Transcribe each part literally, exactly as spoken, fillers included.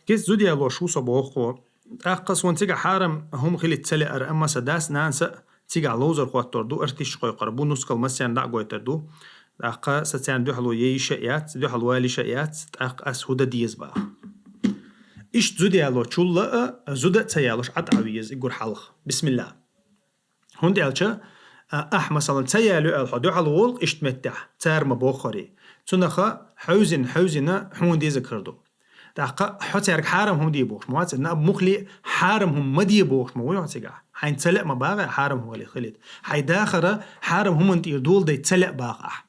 Кест зуда ялош ву со боху. ТӀаккха суна цигахь хьарам хӀума хилийта ца лаьара, амма сан дас-нанас а цигахь ловзар хӀоттор ду, артисташ кхойкхур бу, нускал массарна дӀа а гойтур ду. ТӀаккха сан царна дуьхьало яйиш а яц, дуьхьал валийш а яц, тӀаккха ас хӀун дан деза баха. Иштта зуда ялочул а, зуда а ца ялош Ӏа тӀа веза и гур хьалха. Бисмилла. ХӀунда аьлча, а, ахь, масалан, ца яло аьлла хьо дуьхьал волу иштта меттехь, цара ма боххури. Цунаха хьевзина, хьевзина хьуна дезаг хир ду. ТӀаккха хьо цаьрга хьарам хӀума де бохуш ма вац, на мухли хьарам хӀума ма де бохуш ма вуй хьо цигахь. Хьайна ца лаьа ма баха, хьарам хӀума хилийта. Хьайн дахара хьарам хӀуманна тӀера дола дай ца лаьа баха ахь.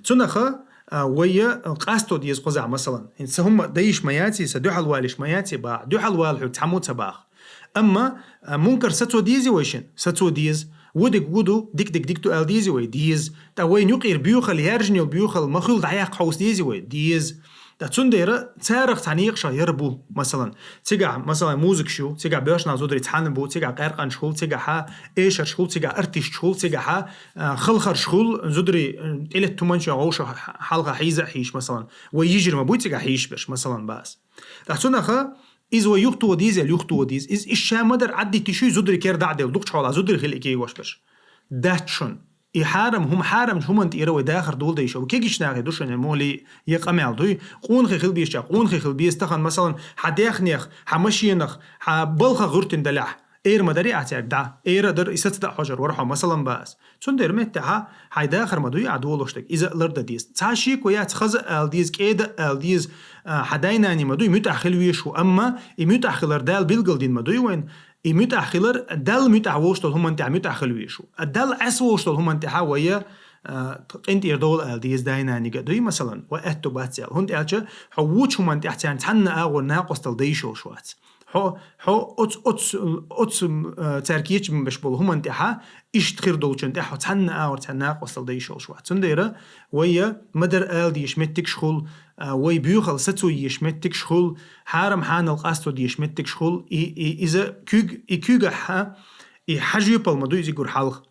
Цунаха, а, вайя къасто деза кхузахь, масалан. ХӀинца сан хӀума дайиш ма яций, сан дуьхьал валийш ма яций баха. Дуьхьал вала хьоьга цхьаммо ца баха. Амма, а, мункар сацо дезий вайшин? Сацо деза. Ву дика ву ду, дика дика дика ду аьлла дезий вай? Деза. ТӀа вайна юкъера боьхал, яьржина йолу боьхал ма хуьлу дӀаяккха хьовса дезий вай? Деза. ТӀа цундела царах цхьа некъашах яр бу, масалан. Цигахь, масалан, музыкаш ю, цигахь боьрша нах зударий цхьаьна бу, цигахь къаьркъанаш хуьлу, цигахьа эшарш хуьлу, цигахь артисташ хуьлу, цигахьа, а, халхарш хуьлу, зударий, м, тӀелетта хӀуманчохь вовшах хьалха хьийза а хьийзаш, масалан. Вай йижарий ма буй цигахь хьийзаш берш, масалан, бац. ТӀаккха цунаха иза вай юхатоха деза, юхатоха деза. Иза иштта ша ма-дарра Ӏаддитта йиш ю, зударий кер дӀа а делла, дукхачу хьолахь зударий хила и кегош берш. Дац шуна. И хьарам хӀума, хьарам хӀуманна тӀера вай дахар дола дайша. Кегийчу нахе ду шуна мухли я къамел дуй. Къонахий хила безачохь къонахий хила беза, тахана, масалан, хьан даьхнех, хьан машенах, хьан балхах гӀуьртина далахь. Эр ма дарий ахь цаьрга дӀа. Эр а дара, и саца даа хьожур вара хьо, масалан, бац. Цундела меттехьа хьайн дахар ма дуй ахь долуш дерг. Иза а лардан деза. Цхьа шеко яц, хаза а ала деза, кӀеда а ала деза, а, хьан дай-наний ма дуй, муьтӀахь хила везаш ву. Амма и муьтӀахь хилар Дала билгалдина ма дуй вайна. И муьтӀахь хилар, Далла муьтӀахь волуш долу хӀуманна тӀехь муьтӀахь хила везаш ву. А Далла Ӏеса волуш долу хӀуманна тӀехьа вайя, а, къинтӀера довла ала деза дай-нанийга а дуй, масалан, вай аьтту бац аьлла. ХӀунда аьлча хьо вучу хӀуманна тӀехь царна цхьанна агӀор накъостал дайш йолуш вац. Хьо, хьо оцу, оцу, оцу, а, цаьрга кечам беш болу хӀуманна тӀехьа, иштта хир долчунна тӀехь хьо цхьанна агӀор царна накъостал дайш йолуш вац. Цундела вайя ма-дарра ала дезаш меттигаш хуьлу, а, вай боьхал сацо езаш меттигаш хуьлу, хьарам-хьанал къасто дезаш меттигаш хуьлу, и, и, иза куьг-, и куьйгахьа, и хьан жоьпалла ма ду иза и гур хьалха.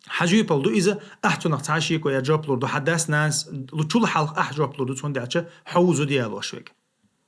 Хьан жоьпалла ду иза, ахь цунах цхьа шеко яц, жоп лур ду, хьан дас-нанас лучул хьалха ахь жоп лур ду, цундела аьлча хьо ву зуда ялош верг.